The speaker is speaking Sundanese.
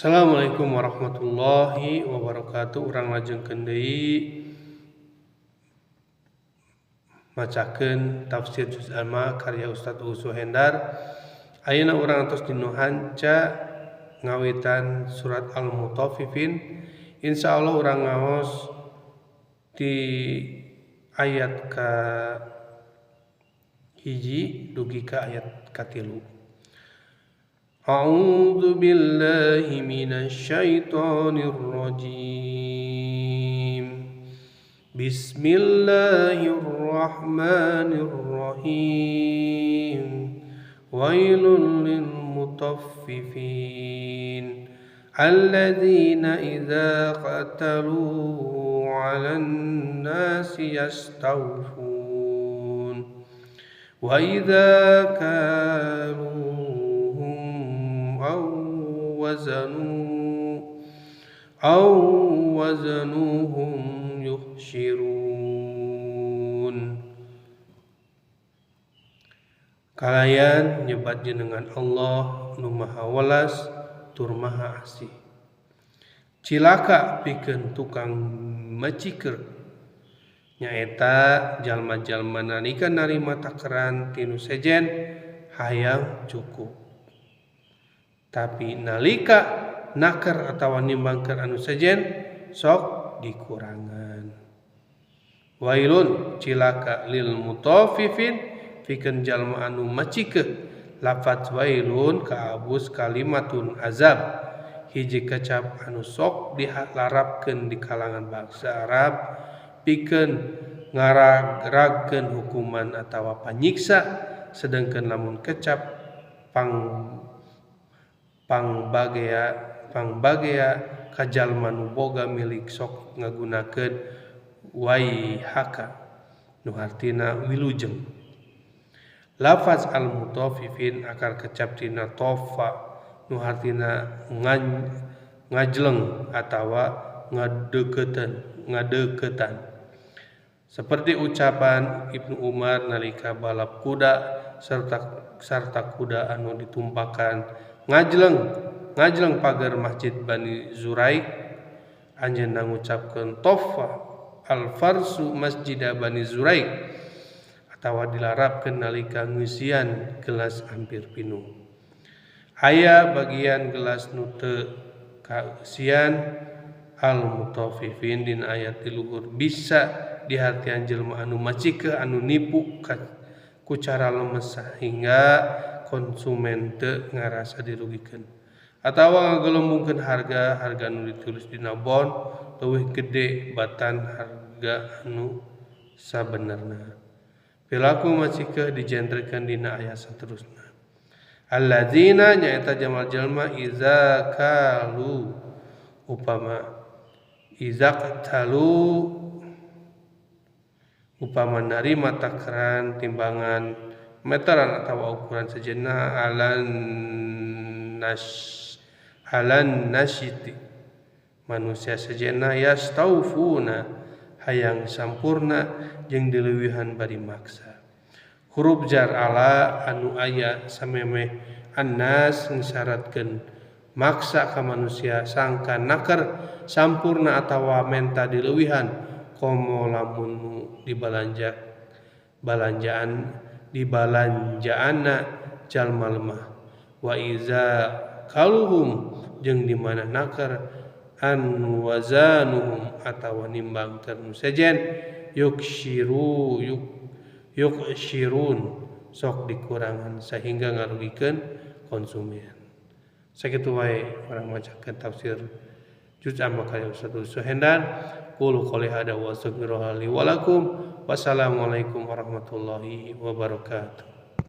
Assalamualaikum warahmatullahi wabarakatuh. Urang lajengkeun deui macakeun tafsir Juz Amma karya Ustaz Uu Suhendar. Ayeuna urang atos dinu hanca ngawitan surat Al-Mutaffifin. Insyaallah urang ngaos di ayat ka hiji dugi ka ayat katilu. A'udzu billahi minasyaitonir rajim. Bismillahirrahmanirrahim. Wailul lil mutaffifin alladzina idza qatalu 'alan nasi yastawfun wa idza kalu aw wazanuhum yuhsyirun. Kalayan nyebat jenengan Allah nu maha welas tur maha asih. Cilaka pikeun tukang maciker, nyaeta jalma-jalma nalika narima takeran tinu sejen hayang cukup, tapi nalika naker atawa nimbangkeun anu sejen sok dikurangan. Wailun cilaka lil mutaffifin pikeun jalma anu macikeun. Lafaz wailun kaabus kalimatun azab, hiji kecap anu sok dilarapkeun di kalangan bangsa Arab pikeun ngaragragkeun hukuman atawa panyiksa, sedangkeun lamun kecap pangbagea ka jalma nu boga milik sok ngagunakeun waihaka nu hartina wilujeng. Lafaz al-mutaffifin akar kecap tina tofa nu hartina ngajleng atawa ngadeukeutan. Seperti ucapan Ibnu Umar nalika balap kuda serta kuda anu ditumpakan ngajleng pagar Masjid Bani Zuraik, anjeunna ngucapkeun tofa al-farsu Masjid Bani Zuraik atawa dilarapkeun nalika ngeusian gelas hampir pinuh. Aya bagian gelas nu teu kaeusian. Al-mutaffifin dina ayat di luhur bisa dihartian jelema anu macikeun anu nipu ku cara lemes sehingga konsumen teu ngarasa dirugikeun atawa ngagelembungkeun harga anu ditulis dina bon leuwih gede batan harga anu sabenerna. Perilaku macikeun dijentrekeun dina ayat saterusna. Alladzina nyaeta jamal-jalma iza kalu upama iza qatalu upama narima takaran timbangan meteran atawa ukuran sejenna alan nasyiti manusia sejenna yastaufuna hayang sampurna jeung dileuwihan bari maksa. Huruf jar ala anu aya samemeh annas ngisyaratkeun maksa ka manusia sangka naker sampurna atawa menta dileuwihan komo lamun dibalanja balanjaan dibalanjaanna jalma lemah. Wa iza kaluhum jeung di mana naker an wazanuhum atawa nimbangkeun nu sejen yukshirun sok dikurangan sehingga ngarugikeun konsumen. Sakitu wae urang macakeun tafsir Juz Amma karya Ustaz Uu Suhendar. Qulu qouli hadza wa astaghfirullah li wa lakum. Wassalamualaikum warahmatullahi wabarakatuh.